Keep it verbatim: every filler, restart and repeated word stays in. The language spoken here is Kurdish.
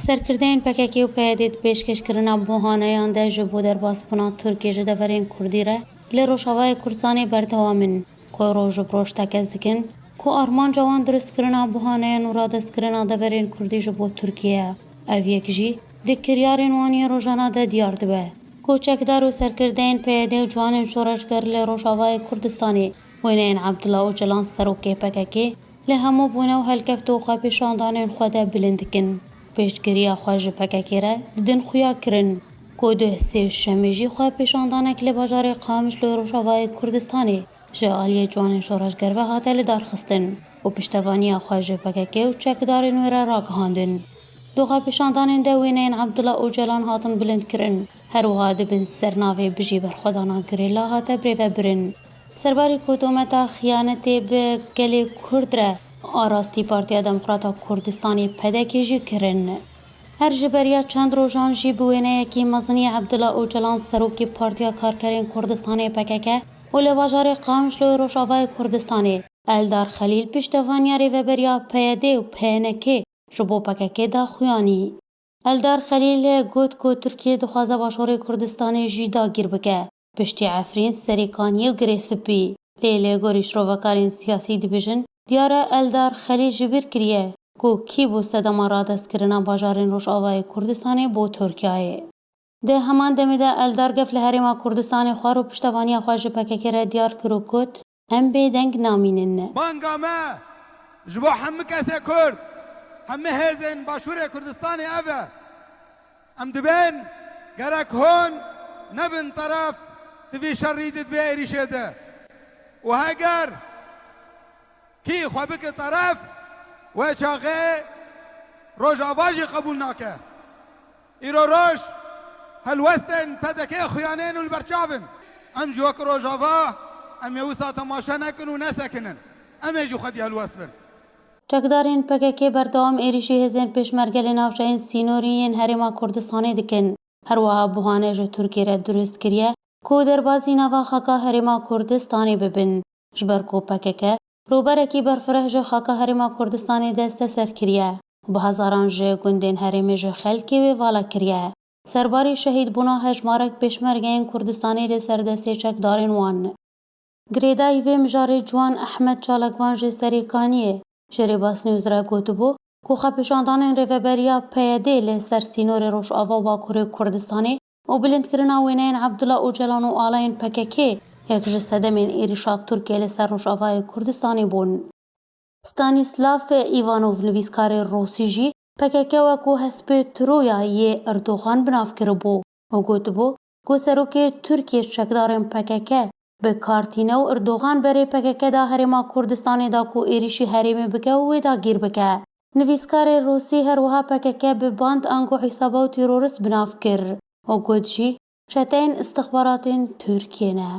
Serkirdeyên P K K û P Y D di pêşkêşkirina buhaneyan de ji bo derbasbûna Tirkiyê ji deverên Kurdî re li Rojavayê Kurdistanê berdewam in, ku roj bi roj tekez dikin ku armanca wan dirustkirina buhaneyan û radestkirina deverên Kurdî ji bo Tirkiye ye. Ev yek jî di kiryarên wan yên rojana de diyar dibe, ku çekdar û serkirdeyên P Y D û ciwanên şoreşger li Rojavayê Kurdistanê wêneyên Abdullah Ocalan, serokê P K K, li hemûbûne û helkeft û xwepêşandanên xwe de bilind dikin. Piştgiriya xwe ji P K K re didin xuya kirin, ku duh sêşemê jî xwepêşandanek li bajarê Qamişlo Rojavayê Kurdistanê ji aliyê ciwanên şoreşger ve hate lidarxistin û piştevaniya xwe ji P K K û çekdarên wê re ragihandin. Di xwepêşandanên de wêneyên Abdullah Ocalan hatin bilindkirin. Her wiha di bin sernavê Bijî Berxwedana Girêla hate birêvebirin. Serbarî ku tometa xiyanetê bi gelê Kurd re a rastî Partiya Demokrata Kurdistanê, P D K, jî kirin. Her ji beriya çend rojan jî bi wêneyekî mezinî Abdullah Ocalan, serokê Partiya Karkerên Kurdistanê, P K K, û li bajarê Qamişloyê Rojavayê Kurdistanê Eldar Xelîl, piştevaniya rêveberiya P Y D û P N K, ji bo P K K da xuyanî. Eldar Xelîl got ku Tirkiye dixwaze Başûrê Kurdistanê jî dagîr bike, piştî Efrîn, Serêkaniyê û Girê Spî. Lê li gorî şirovekarên siyasî dibêjin, diyar e Eldar Xelîl ji bîr kiriye ku kî bû sedema radestkirina bajarên Rojavayê Kurdistanê bo Tirkiyeyê. Di heman demê de Eldar gef li Herêma Kurdistanê xwar û piştevaniya xwe ji P K K re diyar kir û got, Em bêdeng namînin. Banga me ji bo hemû kesê Kurd, hemû hêzên Başûrê Kurdistanê ev e. Em dibên gerek hûn nebin teref di vî şerî de, di vê êrîşê de. Û heger kî xwe bike teref, wê çaxê Rojava jî qebûl nake. Îro roj helwestên P D K xuyanên û li ber çav in. Em jî wek Rojava, em ê wisa temaşe nekin û nesekinin. Em ê jî xwedî helwest bin. Çekdarên P K K berdewam êrîşî hêzên pêşmerge li navçeyên sînorî yên Herêma Kurdistanê dikin. Her wiha buhane ji Tirkiyê re dirust kiriye ku derbazî nava xaka Herêma Kurdistanê bibin. Ji ber ku P K K rûberekî berfireh ji xaka Herêma Kurdistanê desteser kiriye û bi hezaran ji gundên herêmê ji xelkê wê vala kiriye. Serbarî şehîdbûna hejmarek pêşmergeyên Kurdistanê li ser destê çekdarên wan. Girêdayî vê mijarê ciwan Ehmed Çalakvan ji Serêkaniyê ji Rêbas News re gotibû ku xwepêşandanên rêveberiya P Y D li ser sînorê Rojava û Bakurê Kurdistanê û bilindkirina wêneyên Abdullah Ocalan û alayên P K K yek ji sedemên êrîşa Tirkiyê li ser Rojavayê Kurdistanê bûn. Stanislav Ivanov, nivîskarê Rûsî jî P K K wekû hespê Troya yê Erdogan bi nav kiribû û gotibû ku serokê Tirkiyê çekdarên P K K bi kar tîne û Erdogan berê P K K da Herêma Kurdistanê da ku êrîşî herêmê bike û wê dagîr bike. Nivîskarê Rûsî her wiha P K K bi band ango hîsaba û terorist bi nav kir û got jî çeteyên istixbaratên Tirkiyê ne.